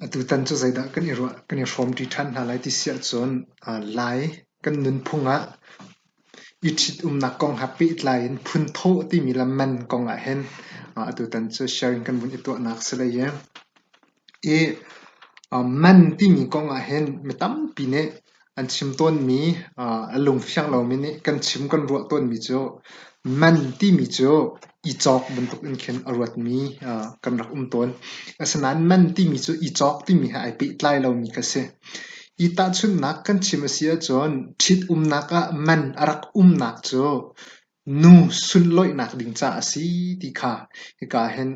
Atutan cu zeidah kan i ruah kan i hrawmṭi ṭhan hna lai ti si ahcun Lai kan nunphung ah i ṭhitumnak kong he pehtlai in phunthawh timi le man kong ahhin atutan cu sharing kan vun i tuahnak si lai i I man timi kong ahhin mi tampi nih an chim tawnmi, a lungfiang lomi nih kan chim kan ruah tawnmi cu man timi cu i cawk bantuk in khin a ruatmi kan rak um tawn. Asinain man timi cu i cawk timi he ai pehtlai lomi kha a si. I tahchunhnak kan chim a si ahcun ṭhitumnak ah man a rak umnak cu nu sunlawihnak ding caah a si ti kha hika hin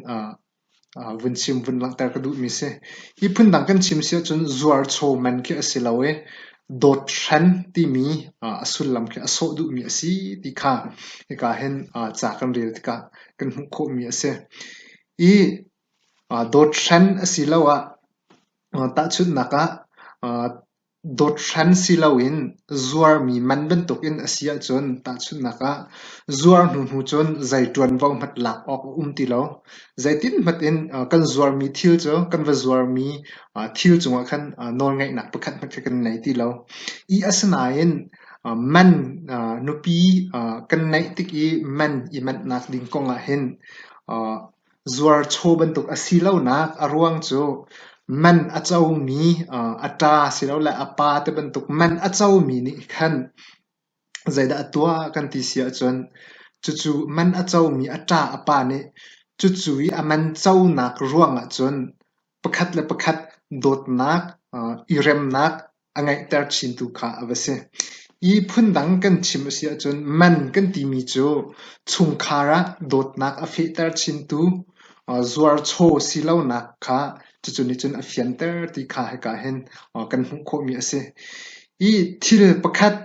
Vun chim vun langhter ka duhmi si. Hi phundang kan chim si ahcun zuarchaw man khi a si lo i dawthren timi a sullam khi a sawh duhmi a si ti kha hika hin ca kan rel tikah kan hmuh khawhmi a si. I dawthren asiloah tahchunhnak ah Dawthran si loin zuarmi man bantukin a si ahcun tahchunhnak ah zuar hnuhnu cun zei ṭuanvo hmanh lak awk a um ti lo. Zeitin hmanh in kan zuarmi thil cu kan va zuarmi thil cungah khan nawlngeihnak pakhat hmanh kha kan ngei ti lo. I asinain man nupi kan neih tik i man i manhnak ding kong ah hin Zuarchaw bantuk a si lonak a ruang cu man a comi a ṭa silole a pa te bantuk man a comi nih khan zeidah a tuah kan ti si ahcun cucu man a comi a ṭa a pa nih cucu i a man conak ruangah cun pakhat le pakhat dawtnak, i remnak a ngeihter chintu kha a va si. Hi phundang kan chim a si ahcun man kan timi cu chungkhar ah dawtnak a fehter chintu zuarchaw silonak kha cucu nih cun a fianter ti kha hika hin kan hmuh khawhmi a si. Hi thil pakhat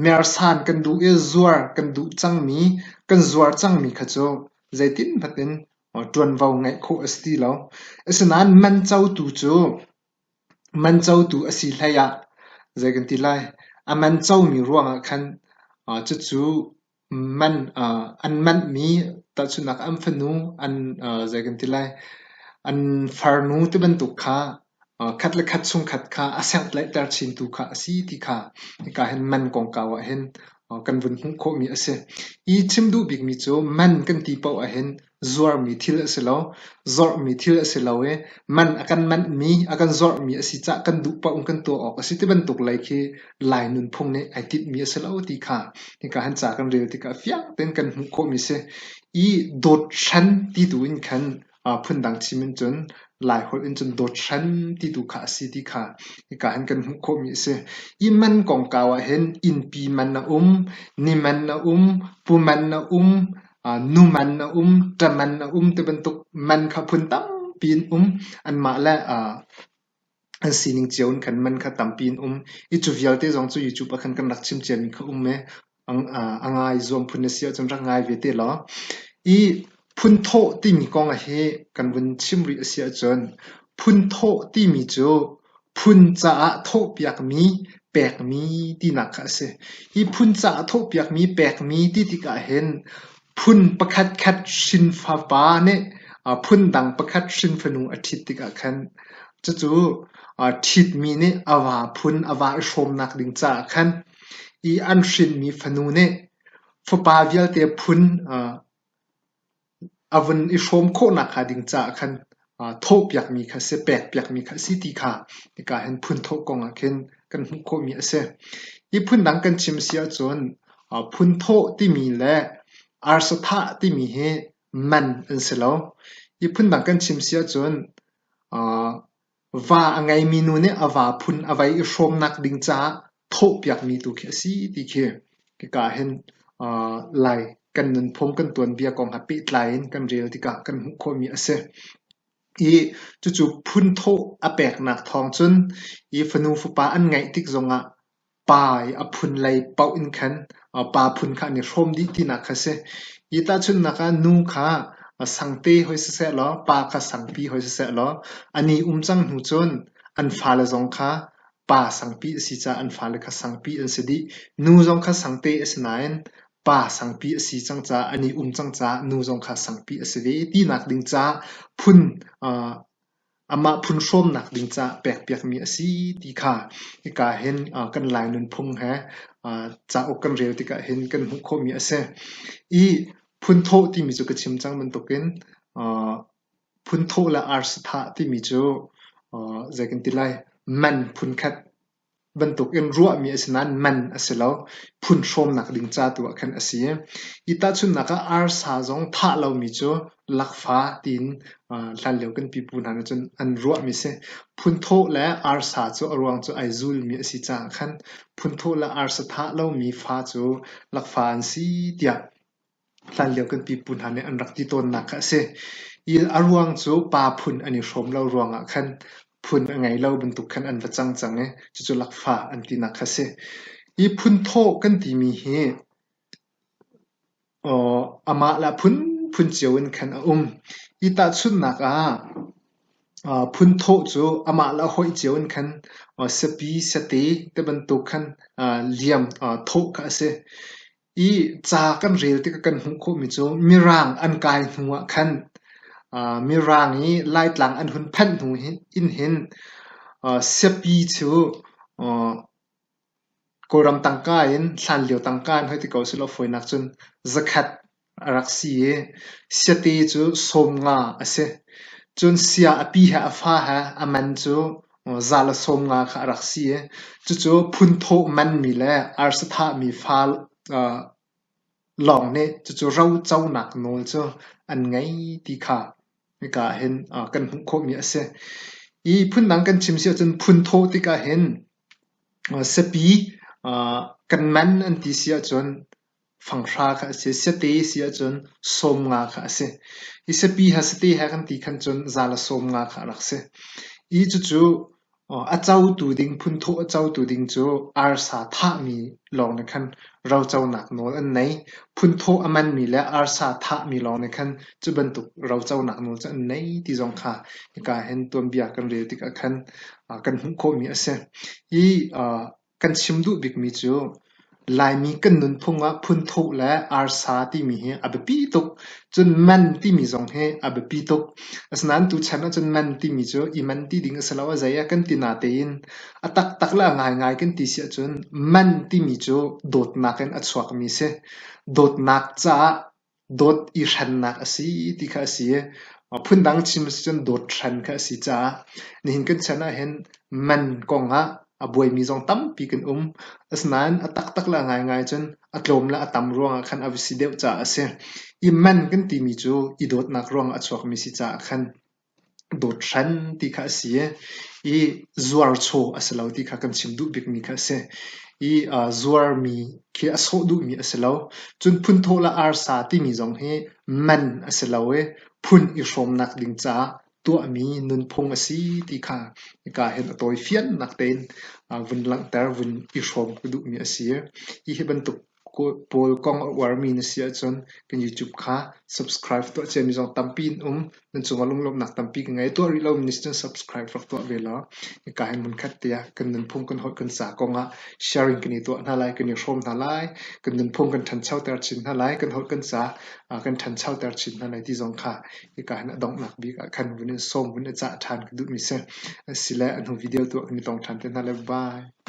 mersan kan duh i zuar kan duh cangmi, kan zuar cangmi kha cu zeitin hmanh in ṭuanvo ngeih khawh a si ti lo. Asinain man cotu cu Man cotu a si hlei ah zei kan ti lai, a man comi ruangah khan cucu man an manhmi tahchunhnak an fanu an zei kan ti lai, an farnu ti bantuk kha khat le khat chungkhat kha a senghtlaihter chintu kha a si ti kha hika hin man kongkau ah hin kan vun hmuh khawhmi a si. Hi chim duh bikmi cu man kan ti paoh ahhin zuarmi thil a si lo, zorhmi thil a si lo i man a kan manhmi, a kan zorhmi a si caah kan duh paoh in kan tuah awk a si ti bantuk lei khi Lai nunphung nih ai tinhmi a si lo ti kha hika han ca kan rel tikah fiang tein kan hmuh khawhmi a si. I dawt hran ti tu in khan phundang chim in cun Laiholh in cun dawt hran ti tu kha a si ti kha hika hin kan hmuh khawhmi a si. I man kongkau ah hin innpi man a um, ni man a um, pu man a um, nu man a um, ṭa man a um ti bantuk man kha phun tampi an um. Anmah le an sining cio in khan man kha tampi an um. I cu vialte zong cu YouTube ah khan kan rak chim ciami kha um i a ngai zuam phun na si ahcun rak ngai ve te law. I phunthawh timi kong hi kan vun chim rih a si ahcun phunthawh timi cu phun caah thawhpiakmi pekmi tinak kha a si. Hi phun caah thawhpiakmi pekmi ti tikah hin phun pakhatkhat hrinfapa nih phun dang pakhat hrinfanu a ṭhit tikah khan cucu ṭhitmi nih a va phun a va i hrawmnak ding caah khan i an hrinmi fanu nih fapa vialte phun a vun i hrawm khawhnak hnga ding caah khan thawhpiakmi kha a si, pekpiakmi kha a si ti kha hika hin phunthawh kong ah khin kan hmuh khawhmi a si. Hi phundang kan chim si ahcun phunthawh timi le arsa thah timi hi man an si lo. Hi phundang kan chim si ahcun Va a ngeimi nu nih a va phun a vei i hrawmnak ding caah thawhpiakmi tu khi a si ti khi hika ah hin Lai kan nunphung kan tuanbia kong he pehtlai in kan rel tikah kan hmuh khawhmi a si. I cucu phun thawh a peknak thawng cun i fanu fapa an ngeih tik zongah Pa i a phun lei paoh in khan pa phun kha an i hrawm dih tinak kha a si. Hi tahchunhnak ah nu kha sangte hoi siseh law pa kha sangpi hoi siseh law an i um cang hnu cun an fale zong kha pa sangpi a si caah an fale kha sangpi an si dih. Nu zong kha sangte a si nain pa sangpi a si cang caah an i um cang caah nu zong kha sangpi a si ve tinak ding caah phun. Amah phun hrawmnak ding caah pekpiakmi a si ti kha hika hin kan Lai nunphung he cauk kan rel tikah hin kan hmuh khawhmi a si. I phunthawh timi cu ka chim cang bantukin phunthawh le arsathah timi cu zei kan ti lai man phunkhat bantukin ruahmi a si nain man a si lo. Phun hrawmnak ding ca tu ah khan a si. Hi tahchunhnak ah arsa zong thah lomi cu lakfa tiin hlanlio kan pipu hna nih cun an ruahmi a si. Phunthawh le arsa cu a ruang cu ai zulmi a si caah khan phunthawh le arsa thah lomi fa cu lakfa an si tiah Hlanlio kan pipu hna nih an rak ti tawnnak kha a si. I a ruang cu pa phun an i hrawm lo ruangah khan phun a ngei lo bantuk khan an va cang cang i cucu lakfa an tinak kha a si. Hi phunthawh kan timi hi amah le a phunphun cio in khan a um. Hi tahchunhnak ah phunthawh cu amah le a hoih cio in khan siapi, siate ti bantuk khan liam thawh kha a si. I ca kan rel tikah kan hmuh khawhmi cu Mirang an kai hnu ah khan Mirang i Laitlang an hun phanh hnu in hin siapi cu Kawlram tangka in hlanlio tangka in hoi ti ko sehlaw fawinak cun zakhat a rak si i siate cu sawmnga a si. Cun sia a pi he a fa he a man cu za le 50 kha a rak si i cucu phunthawh manmi le arsa thahmi fa lawng nih cucu ro conak nawl cu an ngei ti kha hika ah hin kan hmuh khawhmi a si. Hi phundang kan chim si ahcun phunthawh tikah hin siapi kan man an ti si ahcun fanghra kha a si. Siate si ahcun 50 kha a si. Hi siapi he sate he kan ti khan cun za le 50 kha a rak si. Hi cucu a cotu ding phunthawh a cotu ding cu arsa thahmi lawng nih khan roconak nawl an nei. Phunthawh a manmi le arsa thahmi lawng nih khan cu bantuk roconak nawl cu an nei ti zong kha hika hin tuanbia kan rel tikah khan kan hmuh khawhmi a si. Hi Kan chim duh bikmi cu Laimi kan nunphung ah phunthawh le arsa timi hi a biapi tuk. Cun man timi zong hi a biapi tuk. Asinain tuchan ahcun man timi cu i man ti ding a si lo. A zei ah kan ti natein a taktak le a ngaingai kan ti si ahcun man timi cu dawtnak in a chuakmi a si. Dawtnak caah dawt i hrannak a si ti kha a si i phundang chim a si cun dawt hran kha a si caah nihin kan chan ahhin man kong ah a buaimi zong tampi kan um. Asinain a taktak le a ngaingai cun a tlawm le a tam ruangah khan a va si deuh caah a si. I man kan timi cu i dawtnak ruangah a chuakmi si caah khan dawt hran ti kha a si i zuarchaw a si lo ti kha kan chim duh bikmi kha a si. I zuarmi khi a sawh duhmi a si lo. Cun phunthawh le arsa timi zong hi man a si lo i phun i hrawmnak ding caah tuahmi nunphung a si ti kha hika hin a tawi fiannak tein vun langhter, vun i hrawm ka duhmi a si. Hi hi bantuk pawl kong a uarmi na si ahcun kan YouTube kha subscribe tuah ciami zong tampi in um. Nan cungah lunglawmhnak tampi ka ngei. Tuah rih lomi nih cun subscribe rak tuah ve law hika hin hmunkhat te ah kan nunphung kan holh kan ca kong ah sharing kan i tuah hna lai, kan i hrawm hna lai, kan nunphung kan ṭhanchoter chin hna lai, kan holh kan ca kan ṭhanchoter chin hna lai ti zong kha hika hin a donghnak bik ah khan vun in sawm vun i cah ṭhan ka duhmi si. Asile a hnu video tu ah kan i tong ṭhan te hna lai. Bye.